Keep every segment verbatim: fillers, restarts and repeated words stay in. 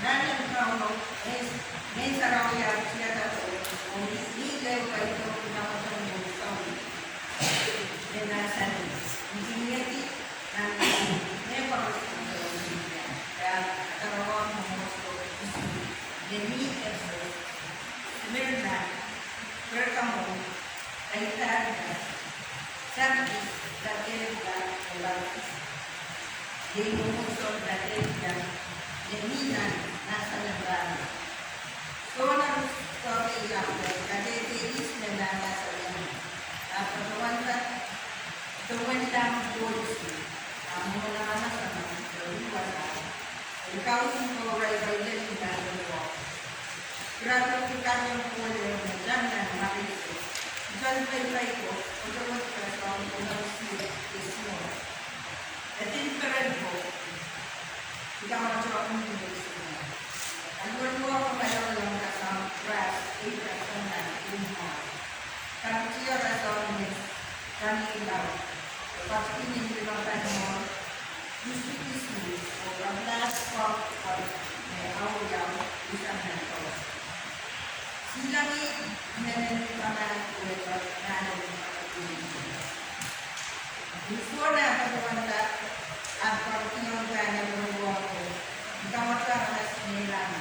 Nan en Kauno, Ngehn Sarawi tiada, oh ni lel paido, ni kamwatango Saul, ni Nasaret, ni kinieti, nan me koaros, ya, Tarawa, Mosul, Isu, ni Efesus, Smyrna, Pergamum, Thyatira, Sardis, Philadelphia, oh Laodicea. Iei mwomwohdiso en Philadelphia, me mi nan mahsen en Rahno. Sohte ris sohte iang pwe kadehde ihs me nan mahsen en, ahpw patohwan patohwan iang pwolis, ahpw mwohn aramas akan, pwe wasa, el kaun ko rai rai lel iang pwolis. Irail pil kak iang pwolis, me tang nan mahsen, iang pwolis ko, patohwan patohwan iang pwolis. Edin peren ko, iang pwolis. Aluweluwe ko paidohng kasam, brass, ei kasam nan, ei mwahu. Katiar kasam nan, kani lau. Pati ni lima paidohng, Usukisu, oh kaplas kwak kwak, me auliau, usan nan kawas. Silangi, inenen kaman, uwepa, nanen, usuona patohwan da, ahpw patohwan da, nan wonwongo, ni kamwata aramas me lama,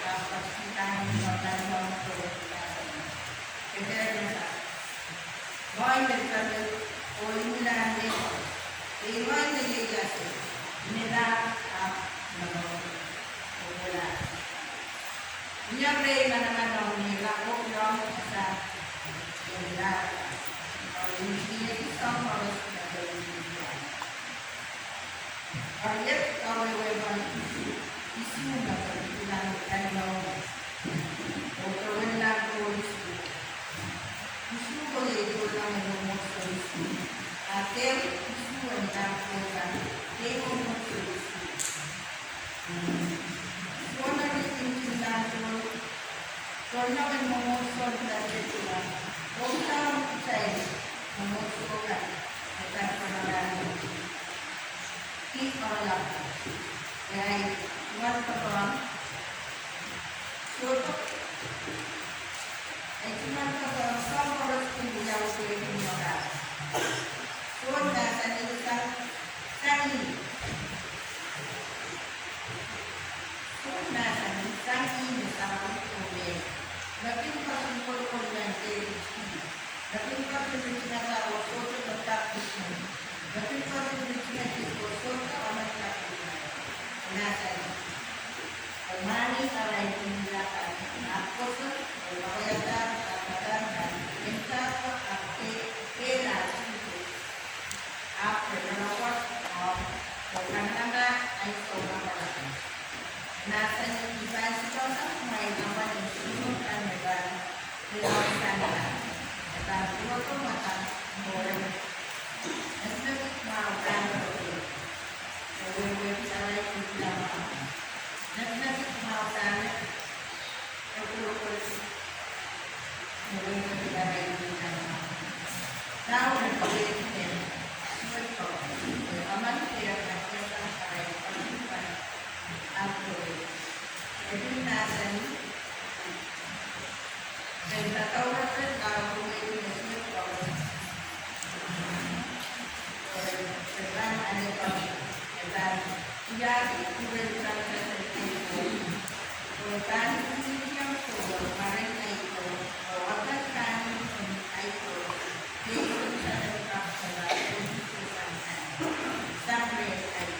ahpw patohwan da, ni kamwata aramas me lama, kedehde sa. Mwahi me tepel, oh imwilah me, eh, mwahi me ieias, imwilah, ah, no, oh, imwilah. Iang rei manaman ong ni la, oh, no, sa, imwilah. Oh, imwilah, sang, oh, sa, imwilah. Ariet kawehwe pahn Isu, Isu me pahn ilang kalahngan, oh patohwan ilang pwolis. Isu ko iei tohnleng en mwomwohdiso Isu. A dehr Isu en ilang tohnleng, iei mwomwohdiso Isu. Sohte ri kin ilang tohnleng, tohnleng en mwomwohdiso en Philadelphia, oh ilang kitail mwomwohdiso kan, me pahn pahn ilang. Ih aula, eh, ai, iang pahn, sohte, eh, iang pahn, sang koaros kin wiawi pwe kin maka. Sohte mahsanih sang, sang ih. Sohte mahsanih sang ih me sang ih oh me. Me pil koasoia kolokol nan Depit. Me pil koasoia ritingada oh sohte me kak pil. Me pil koasoia ritingada oh sohte amen kak pil. Mahsanih. Pwe mahni arail pil lakan, ahpw koasoia, oh kapaiada, ahpw padahkihda, en kak ahpw ke, ke la, ahpw ke la, ahpw, oh kanamah, ai sohte kapaiada. Mahsanih, I pahn sipaso kumwail kamwail en soumwahu kan me pahn, me pahn sanda, me pahn pwurodo mwadang mour. Netinetik mwahu kan me pahn, me wehwehki arail pil lamwahu. Netinetik mwahu kan me pahn pwurodo, me wehwehki arail pil lamwahu. Dau me pahn wehwehki me suwed ko, me pahn dehr mahkihda arail pil lamwahu. Ahpw e pil mahsanih, pil kadaurete dau wehwehki me suwed ko, E pahn tiahki kuren sapwtehn aio, oh e pahn kihdiong Koht mwaren aio, oh apwal pahn nin aio, peikon sapwtehn kapwala, oh sang rehn aio.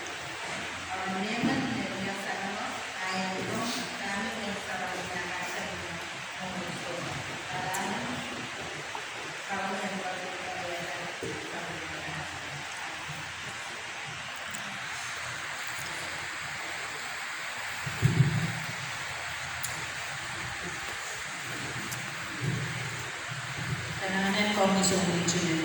Ahpw mehmen me wia salongok, a en rong, pahn en sarawi nan asalin, oh so, kalahngan, kalahngan. Kalahngan komwi Sounkomour.